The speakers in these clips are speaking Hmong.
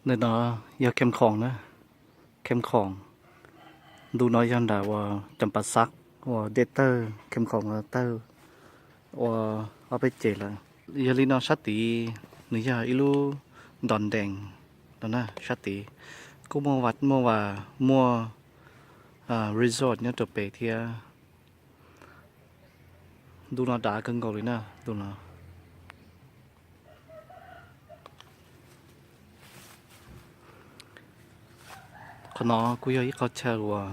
Ntawm no yog Kheem Khoom na, Kheem Khoom. Ntu no yog nram uas Cam Pas Xav uas dej tawg, Kheem Khoom tawg ua ob peb ces lawm. Yog li no sab tid nws yog ib lub ntos ntees no na, sab tid kuj muaj, muaj, muaj resort nyob rau pem thiab. Ntu no dav kawg nkaus li na, ntu no. Qhov no kuj yog ib qhov chaw uas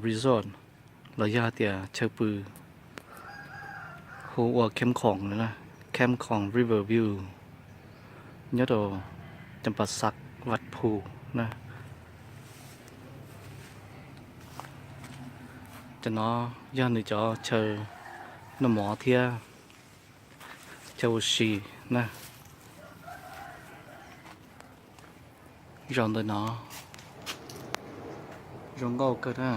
resort los yog tias chaw pw hu ua Kheem Khoom, Kheem Khoom River View nyob rau Cam Pas Xav Vaj Phu na. Cov no yog nws cov chaw noj mov thiab chaw ua si na. Zaum ntawm no zoo nkauj kawg na.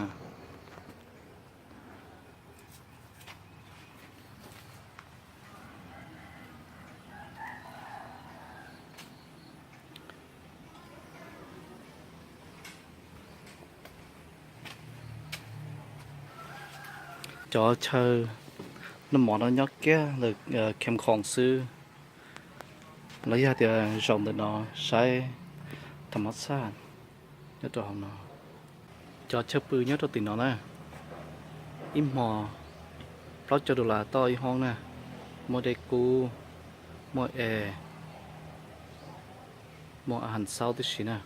Cov chaw noj mov no nyob kiag ntawm Kheem Khoom xwb, los yog tias zaum ntawm no saib tham mab xaj nyob rau hauv no. Cov chaw pw nyob rau tim no na, ib hmo plaub caug dollar toj ib hoob na, muaj dej kub, muaj es, muaj a has xaub tib si na.